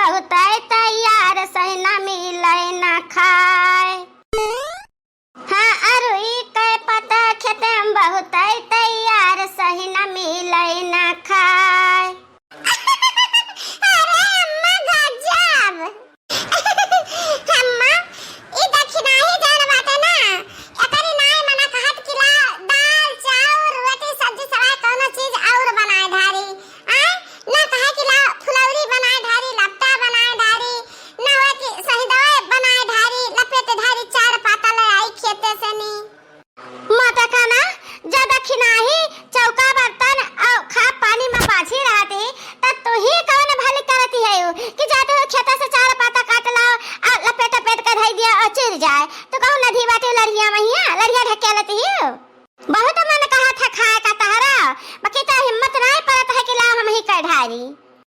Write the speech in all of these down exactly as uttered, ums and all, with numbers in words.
बहुतै तैयार सही ना मिलै ना खाए। हाँ, अरुई के पता खेते में बहुतै तैयार सही ना मिलै ना खाए। अरे अम्मा गजब। अम्मा, ई दखिनाही जौन बाटे ना, एकरी नाई मना कहत कि ला दाल, चाउर, रोटी, सब्जी, सवाई कौनो चीज और बनाए धारी। आय, ना कहे कि ला फुलौरी बनाए धारी, लपटा बनाए धारी, ना हुआ कि सहिदवे बनाए धारी, लपेट धारी, चार पाता ले आई खेते से नी। मटकना, जा दखिनाही, चौका बर्तन अउ खाब पानी में बाझी रहती, त तू ही कौन भली करती है यू कि जाते हो खेता से चार पाता काट लाओ, आ लपेट लपेट के धई दिया और चिर जाए। तो कहूँ नदी बाटे लड़िया महिया, लड़िया ढकेलती है। बहुत मन कहा था खाए का तहरा, बाकी तो हिम्मत नहीं पड़त है कि लाओ हम ही कर ढारी।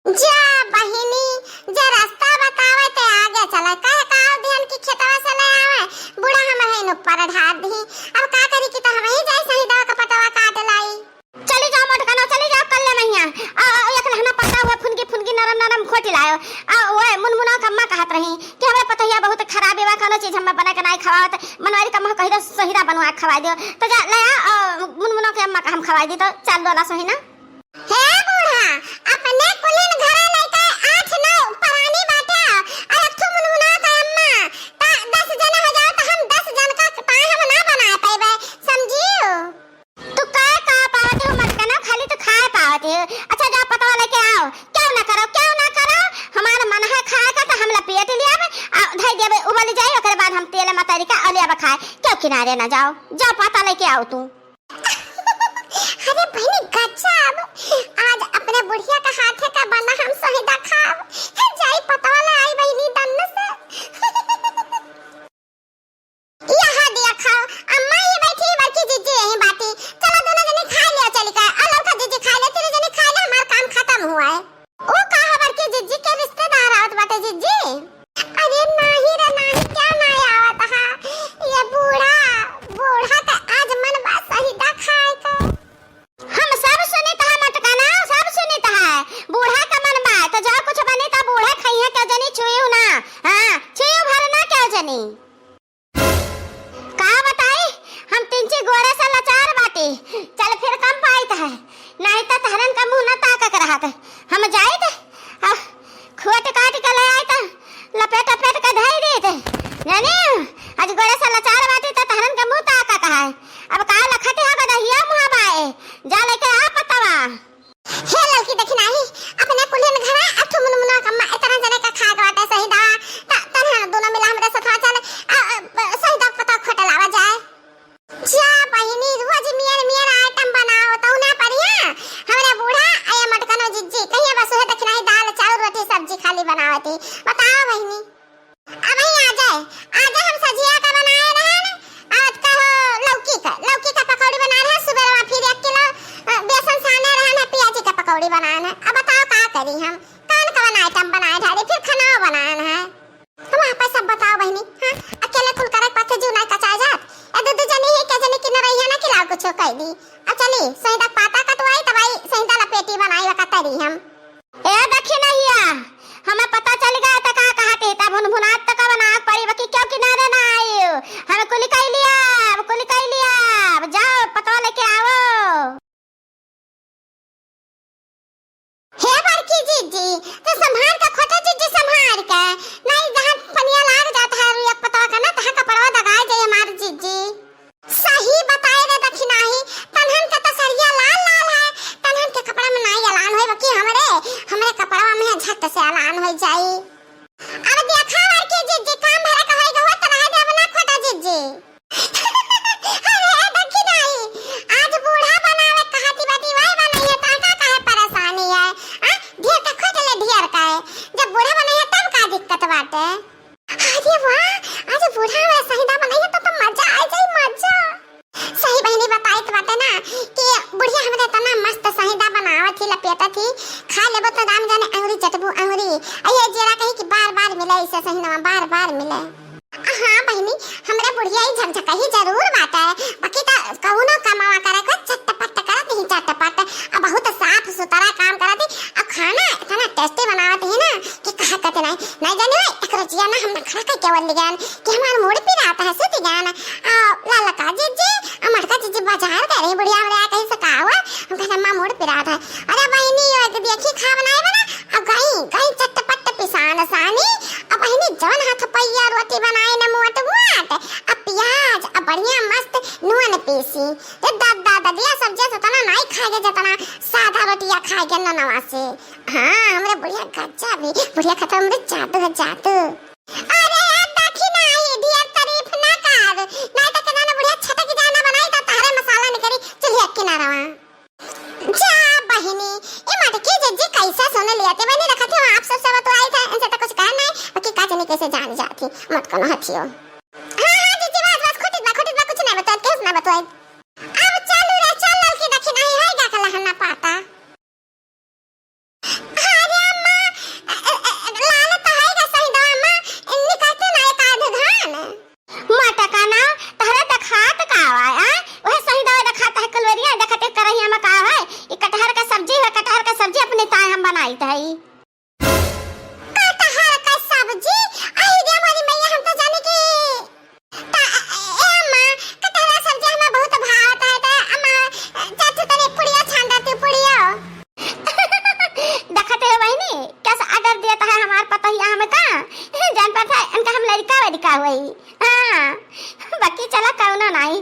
जा बहिनी, जे रास्ता बतावे ते आगे चले, कहे का ध्यान की खेतवा से ले आवे, बूढ़ा हम है ऊपर ढार दी। अब का करी कि तो हम ही जाई सही दवा का पतवा काट लाई। चली जाओ मोटकनो, चली जाओ कल्ले महिया। आ, आ, एक लहना पत्ता हुआ फुनगी फुनगी नरम नरम खोटी लायो। आ, ओए मुनमुना का अम्मा कहत रही कि हमरे पतोहिया बहुत खराब बा, कोनो चीज हमें बना के नाई खवावत, मनवारी का मुँह कही दो सहिदा बनवा के खवाई दियो। तो जा ले आ, आ, मुनमुना के अम्मा का हम खवाई दी तो चल दोला सोहिना। हे बूढ़ा, अपने कुलिन घरे लइके आठ नौ परानी बाटे, अउर एक ठो मुनमुना का अम्मा, त दस जने हो जाओ, त हम दस जन का पाए हम ना बनाए पइबे, समझियो? तू का का पावत हो मटकना, खाली तू खाए पावत हो। अच्छा, जाओ पतवा लेके आओ, क्यों ना करो, क्यों ना करो, हमार मन है खाए का, त हम लपेट लियाबे, आ धई देबे, उबल जाई, ओकरे बाद हम तेल में तरी का अलिया खाए, क्यों किनारे ना जाओ, जाओ पता लेके आओ तू। अरे बहिनी गजब, आज अपने बुढ़िया का हाथे का बना हम सहिदा खाब। हे जाई पतवा ले आई बहिनी दन्न से। यहाँ दिया खाओ, अम्मा ये बैठी, बड़की जिज्जी यहीं बाटी। चलो दोनों जने खा लिया चली का, और लड़का जिज्जी खा ले, तीनों जने खा ले, हमारा काम खत्म हुआ है। ओ का हो बड़की जिज्जी के रिश्तेदार आवत बाटे जिज्जी? अरे नाही रे नाही, क्या नाही आवत हा? ये बूढ़ा, बूढ़ा का आज मन बा सहिदा खाए का। हम सब सुनित है मटकना, सब सुनित है। बूढ़ा का मन बा, तो जो कुछ बनी तो बूढ़ा खाइए, क्यों जनी छुइयो ना। हाँ, छुइयो भर ना क्यों जनी। का बताई, हम तिनची गोड़े से लाचार बाटी। चल फिर कम पाइत है, नहीं तो तहरन का मुँह न ताकक रहत। हम जाइत, आ, खोट काट के ले आइत, लपेट लपेट के धई दीत। जानी, आज गोड़े से लाचार बाटी तो तहरन का मुँह ताकक है। अब का लखत है गदहिया मुँह बाए, जा लेके आ पतवा। हे ललकी दखिनाही, अपने कुल्हिन घरा अठु मुनमुना कम्मा इतना जने का खाए के बाटे सहिदा, त तन्हा दोनों मिला हमरे सथवा चल, अ, अ, सहिदा पता खोटे लावा जाए। जा बहिनी, रोज मियर मियर आइटम बनाओ, तऊ ना परिया, हमरे बूढ़ा, अये मटकनो जिज्जी, कहिए बस उहे दखिनाही दाल, चाउर, रोटी, सब्जी खाली बनावती। बताओ बहिनी। अबहीं आजे, आजे हम सजिया का बनाए रहन, आज का हो लौकी का, लौकी का पकौड़ी बनाए रहन, सुबह वहाँ फिर एक किलो, अ, बेसन साने रहन है, पियाजी का पकौड़ी बनाए रहन। अब बताओ का करी हम, कौन कौन आइटम बनाए ढारी, फिर खाना बनाए है। हम आप सब बताओ बहिनी, हाँ, अकेले कुल करे पाथे जीव नहीं कचाए जात। ए दू दू जनी ही के जनी की न रही है ना कि लाओ कुछ कह दी। अब चली, सही तक पाता कटवाई, तब आई सही तक लपेटी बनाई वका तरी हम। ए दखिनहिया, हमें पता चल गया त का कहत है, तब भुनभुनात त का बना पड़ी, बाकी क्यों किनारे ना आइयो? हमें कुल कह लिया, अब कुल कह लिया, अब जाओ पता लेके आओ। हे बड़की जिज्जी, तो संभाल के खोटे जिज्जी, संभाल के, नहीं जहाँ पनिया लाग जात है रुई एक पतवा का ना, तहाँ कपड़वा दगाए जाए हमार जिज्जी। सही बताए रे दखिनाही, तनहन के तो सरिया लाल लाल है, तनहन के कपड़ा में नाई अलान होई, बाकी हमरे, हमरे कपड़वा में झट से अलान होई जाई। अब देखा बड़की जिज्जी, काम भरा का होई गवा, त रहे देब ना खोटा जिज्जी। अरे दखिनाही, आज बूढ़ा बनावे कहती बाटी, वही बनाई है, ताका काहे परेशानी है? आ, ढेर का खोट ले ढेर का है, जब बूढ़ा बनाई है तब का दिक्कत बाटे? अरे वाह, आज बूढ़ा वाला सहिदा बनाई है तो, तो मजा आ जाई, मजा। सही बहिनी बताइत बाटे ना कि बुढ़िया हमरे इतना मस्त सहिदा बनावत ही, लपेटत ही, खा लेबो तो राम जाने अंगुरी चटबू अंगुरी। आ ये जेरा कही कि बार बार मिले, ऐसे सहिदा बार बार मिले। हाँ बहिनी, हमरे बुढ़िया ही झकझकही जरूर बाटे, बाकी त कौनो कमावा करे को चटपट करत ही चटपट, आ बहुत साफ सुथरा काम करत ही, आ खाना इतना tasty बनावत ही ना कि कहा नहीं, नहीं जानी हो, एकरो जिया ना हम नखरा कइ के बोल गन कि हमार मूड़ पिरात है, सुत गन। आ, ललका जिज्जी, आ, मटका जिज्जी बाजार गए रही, बुढ़िया हमरे आ कहीं से का हुआ? हम कहे, "अम्मा, मूड़ पिरात है।" अरे बहिनी, यो एक देखी खा बनाए बना, अब गई, गई चटपट पिसान सानी, अब बहिनी जवन हाथ पैया रोटी बनाए न मोट मोट, अब प्याज, अब बढ़िया मस्त नून पीसी। रे दादा, ददिया सब्जिया से उतना नहीं खाएगे जितना सादा रोटिया खाएगे ननवा से। हाँ, हमरे बुढ़िया गज्जा भी, बुढ़िया खतरा हमरे जादू है, जादू। अरे यार, देखी ना, ई ढेर तारीफ ना कर, नहीं तो केना ना बुढ़िया छटक जाना बनाई तो तहरे मसाला निकरी चुल्हिया किनारवा। जा बहिनी, ए मटकी जिज्जी कैसे सुन लिया ते बहिनी, रखत हो आप सबसे बतवाई था, इनसे तो कुछ कहा नहीं, बाकी का जाने कैसे जान जाती, मत कोनो हथियो। हाँ, हाँ, जिज्जी, बस, बस, खुटिक बा, खुटिक बा, कुछ नहीं बताए, कुछ नहीं बताए। अब चलू रे, चल ललकी देखी नहीं है, गा कला हन्ना पाता। अरे अम्मा, अ, अ, अ, लाल तो है गा सही दवा अम्मा, निकालते ना एक आध घान। मटका ना, तहरा देखात का आवा, आ? वह सही दवा देखात है कलवरिया, देखते करहिया में का है? ई कटहर का सब्जी है, कटहर का सब्जी अपने ताए हम बनाई थई। कटहर का सब्जी? आई रे मोरी मैया, हम तो जाने कि ता, ए अम्मा, कटहरा सब्जी हमें बहुत भावत है, तो अम्मा, जा तू तनी पुड़िया छान दे, तू पुड़िया। देखते हो बहिनी, कैसे order देता है हमार पतोहिया हमें का? जान पड़ता है, इनका हम लड़का वड़का हुई। हाँ, बाकी चला कौनो नहीं,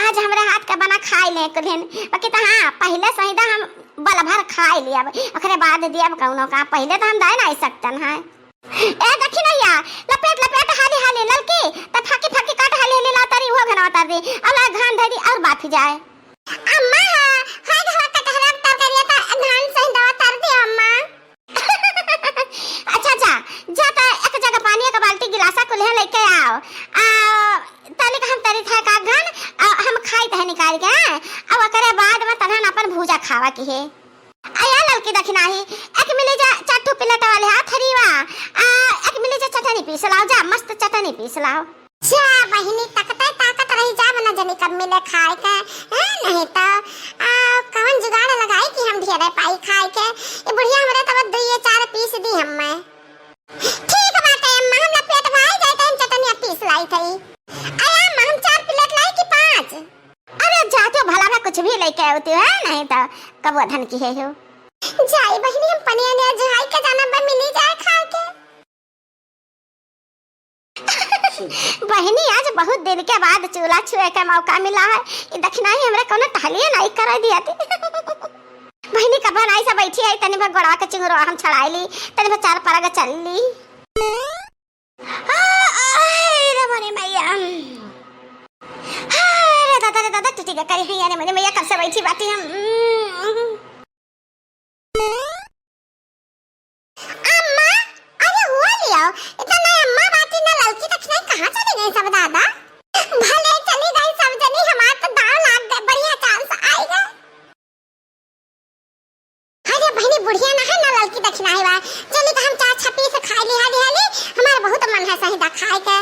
आज हमरे हाथ का बना खाई ले कुलिन। बाकी तो हाँ, पहले सही दा हम बल भर खाई लिया, ओकरे बाद दिया कौनो का, पहले तो हम दे नहीं सकतन है। ए दखिनैया, लपेट लपेट हाली हाली ललकी, त फाकी फाकी काट हाली हाली लातारी उहो घनवा तार दी, अला घान धरी और बाफी जाए। अम्मा, हाय घवा कटहरा तरकारिया त घान सही दवा तार दी अम्मा। अच्छा जा, जा त एक जगह पानी एक बाल्टी गिलासा कुल्हे लेके आओ। आ, तनिक हम तरी था का घन, आ, हम खाई तहे निकाल के, हाँ? अब ओकरे बाद में तनहन अपन भूजा खावा की है। अया ललकी दखिनाही, एक मिली जा चार ठो प्लेट वाले हाथ हरीवा, आ, एक मिली जा चटनी पीस लाओ, जा मस्त चटनी पीस लाओ। जा बहिनी, तकते ताकत रही जा, बना जनी कब मिले खाए के, हैं? नहीं तो, आ, कौन जुगाड़ लगाई कि हम ढेरे पाई खाए के? ये बुढ़िया हमरे तब दुइये चार पीस दी हम्मे। ठीक बाटे अम्मा, हमरा पेट भाई जाए तो हम चटनिया पीस लाई थई। अरे अम्मा, हम चार प्लेट लाई कि पाँच? अरे जाते भला में कुछ भी लेके आवती है, नहीं तो कबो धन की है हो। जाई बहिनी, हम पनिया ने जुहाई के जाना बा, मिली जाए खाए के। बहिनी, आज बहुत दिन के बाद चूल्हा छुए के मौका मिला है। ई दखिनाही हमरे कौनो टहलिए नहीं करे दिया थी। बहिनी, कब बनाई से बैठी है, तनी भर गोड़वा के चिंगुरवा हम छड़ाई ली, तनी भर चार परग चल ली। आ, आ, रे मोरे मैया। हाय रे दादा, रे दादा, टूटी का करी है, अरे मोरे मैया, कब से बैठी बाटी हम। अम्मा, अरे हुआ लियो, इतना ना अम्मा बाटी ना ललकी दखिनाही कहाँ चली गई सब दादा? भले चली गई सब जनी, हमार तो दाव लाग गए, बढ़िया chance आई गए। अरे बहिनी, बुढ़िया ना है ना ललकी दखिनाही बा। चली तो हम चार छपी से खाई ली, हाली हाली, हमार बहुत मन है सही दा खाए के।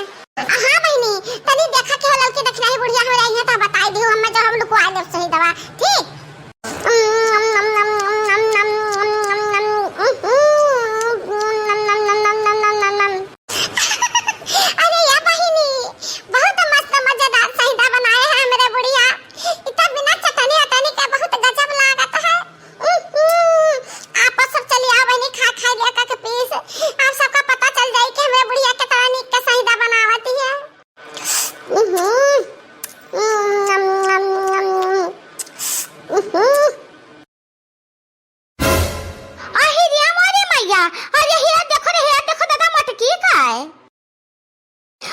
हाँ बहिनी, तनी देखा के हो ललकी दखिनाही बुढ़िया हो रही है तो बताई दियो हमें, जो हम लुकवा लेब सही दवा, ठीक? अरे या बहिनी, बहुत मस्त मजेदार सही दा बनाए हैं हमरे बुढ़िया। इतना बिना चटनी अटनी के बहुत गजब लागत है। उहुं, आप सब चली आओ बहिनी, खा खा लिया का के पीस। आप सबका पता चल जाई कि हमरे बुढ़िया कितना नीक के सही दा बनावती है। उहुं, उम, नम, नम, नम, नम। उहुं। अहि रे मोरे मैया, अरे हे देखो रे, हे देखो दादा मटकी का है।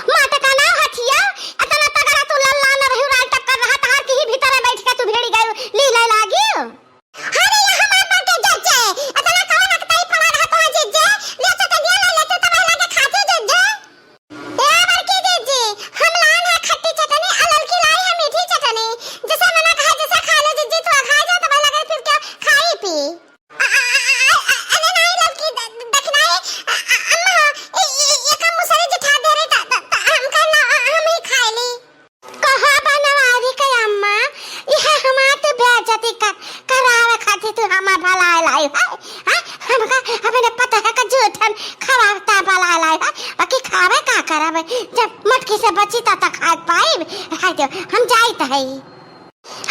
मटका ना हथिया, इतना तगड़ा तू लल्ला न रही, राल टक्कर रहा, तहार की ही भीतर में बैठ के तू भेड़ी गई, ली ले लागी। अरे ये हमार बाटे जज्जे, इतना कवन अकताई पड़ा रहा तोहार जज्जे, ले तो तंगिया ले ले, तू तो लगे खाती जज्जे। ए बड़की जज्जे, हम लान है खट्टी चटनी, आ ललकी लाई है मीठी चटनी, जैसे मना कहा जैसे खा ले जज्जे, तू अघा जा तो भाई लगे फिर क्या खाई पी। अ, अ, अ, अ, अ, अरे नाई ललकी द-, द-, दखिनाई, अ, अ, अम्मा, ए, ए, ए, एका मुँह हम जाइत है।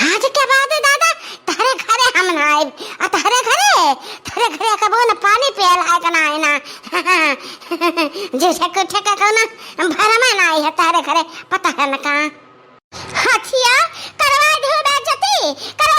आज के बाद दादा, तहरे घरे हम ना आइब। आ तहरे घरे, तहरे घरे कबो न पानी पियल है का ना है ना। जैसे कुछ का कौनो भरमा ना आई है तहरे घरे, पता है न का। हथिया, करवा दिहु बेइज्जती, करवा